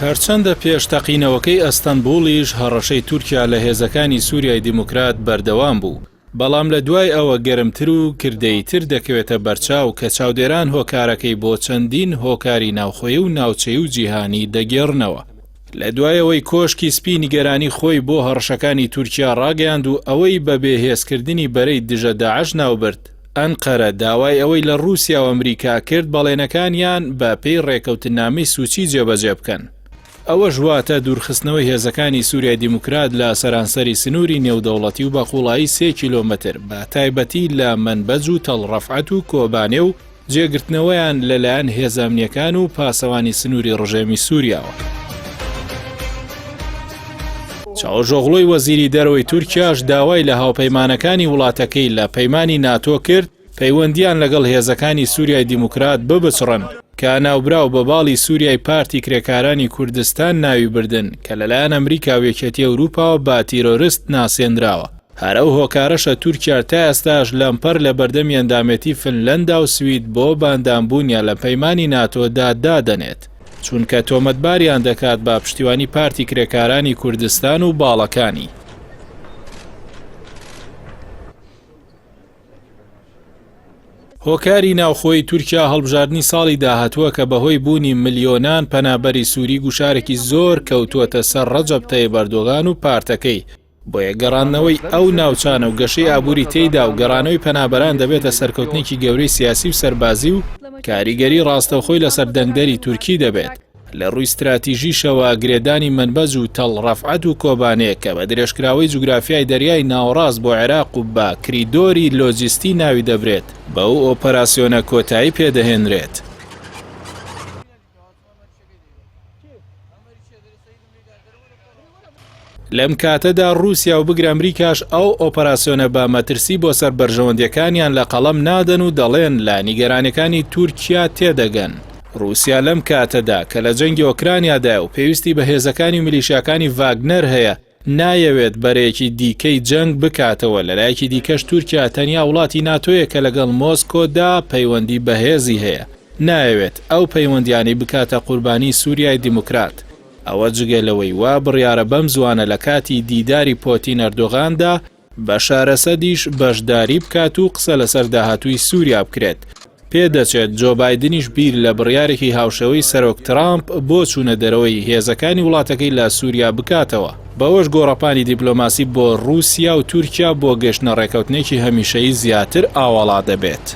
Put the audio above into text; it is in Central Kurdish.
هەرچەندە پێش تەقینەوەکەی ئەستەنبوڵیش هەڕەشەی تورکیا لە هێزەکانی سوریای دیموکرات بەردەوام بوو، بەڵام لە دوای ئەوە گەرمتر و کردەییتر دەکەوێتە بەرچاو کە چاودێران هۆکارەکەی بۆ چەندین هۆکاری ناوخۆیی و ناوچەیی و جیهانی دەگێڕنەوە. لە دوای ئەوەی کۆشکی سپی نیگەرانی خۆی بۆ هەڕەشەکانی تورکیا ڕاگەیاند و ئەوەی بە بێهێزکردنی بەرەی دژە داعش ناوبرد، ئەنقەرە داوای ئەوەی لە ڕووسیا و ئەمریکا کرد بەڵێنەکانیان بە پێی ڕێکەوتننامەی سوچی جێبەجێ بکەن. ئەوەش واتە دوورخستنەوەی هێزەکانی سوریای دیموکرات لە سەرانسەری سنووری نێودەوڵەتی و بە قوڵایی سێ کیلۆمەتر بە تایبەتی لە مەنبەج و تەڵ ڕەفعەت و کۆبانێ و جێگرتنەوەیان لەلایەن هێزە ئەمنییەکان و پاسەوانی سنووری ڕژێمی سووریاوە. چاوشئۆغلۆی وەزیری دەرەوەی تورکیاش داوای لە هاوپەیمانەکانی وڵاتەکەی لە پەیمانی ناتۆ کرد پەیوەندییان لەگەڵ هێزەکانی سووریای دیموکرات ببچڕن کە ناوبراو بە باڵی سووریای پارتی کرێکارانی کوردستان ناوی بردن کە لەلایەن ئەمریکا و یەکێتی ئەوروپاوە بە تیرۆرست ناسێنراوە. هەر ئەو هۆکارەشە تورکیا تا ئێستاش لەمپەر لە بەردەمی ئەندامێتی فنلەندا و سوید بۆ بەئەندامبوونیان لە پەیمانی ناتۆدا دادەنێت، چونکە تۆمەتباریان دەکات بە پشتیوانی پارتی کرێکارانی کوردستان و باڵەکانی. هۆکاری ناوخۆی تورکیا هەڵبژاردنی ساڵی داهاتووە کە بەهۆی بوونی ملیۆنان پەنابەری سووری گوشارێکی زۆر کەوتووەتە سەر ڕەجەب تەیب ئەردۆغان و پارتەکەی، بۆیە گەڕاندنەوەی ئەو ناوچانە و گەشەی ئابووری تێیدا و گەڕانەوەی پەنابەران دەبێتە سەرکەوتنێکی گەورەی سیاسی و سەربازی و کاریگەری ڕاستەوخۆی لەسەر دەنگدەری تورکی دەبێت. لە ڕووی ستراتیژیشەوە گرێدانی مەنبەج و تەڵ ڕەفعەت و کۆبانێ کە بە درێژکراوەی جوگرافیای دەریای ناوەڕاست بۆ عێراق و بە کریدۆری لۆجستی ناوی دەبرێت، بەو ئۆپەراسیۆنە کۆتایی پێدەهێنرێت. لەم کاتەدا ڕووسیا و بگرە ئەمریکاش ئەو ئۆپەراسیۆنە بە مەترسی بۆ سەر بەرژەوەندیەکانیان لە قەڵەم نادەن و دەڵێن لە نیگەرانیەکانی تورکیا تێدەگەن. ڕووسیا لەم کاتەدا کە لە جەنگی ئۆکرانیادایە و پێویستی بە هێزەکانی و میلیشیاکانی ڤاگنەر هەیە نایەوێت بەرەیەکی دیکەی جەنگ بکاتەوە، لەلایەکی دیکەش تورکیا تەنیا وڵاتی ناتۆیە کە لەگەڵ مۆسکۆدا پەیوەندی بەهێزی هەیە، نایەوێت ئەو پەیوەندیانەی بکاتە قوربانی سوریای دیموکرات. ئەوە جگە لەوەی وا بڕیارە بەم زووانە لە کاتی دیداری پۆتین ئەردۆغاندا بەشار ئەسەدیش بەشداری بکات و قسە لەسەر داهاتووی سووریا بکرێت. پێدەچێت جۆ بایدنیش بیر لە بڕیارێکی هاوشێوەی سەرۆک ترامپ بۆ چوونە دەرەوەی هێزەکانی وڵاتەکەی لە سووریا بکاتەوە. بەوەش گۆڕەپانی دیپلۆماسی بۆ رووسیا و تورکیا بۆ گەشتنە ڕێکەوتنێکی هەمیشەیی زیاتر ئاواڵا دەبێت.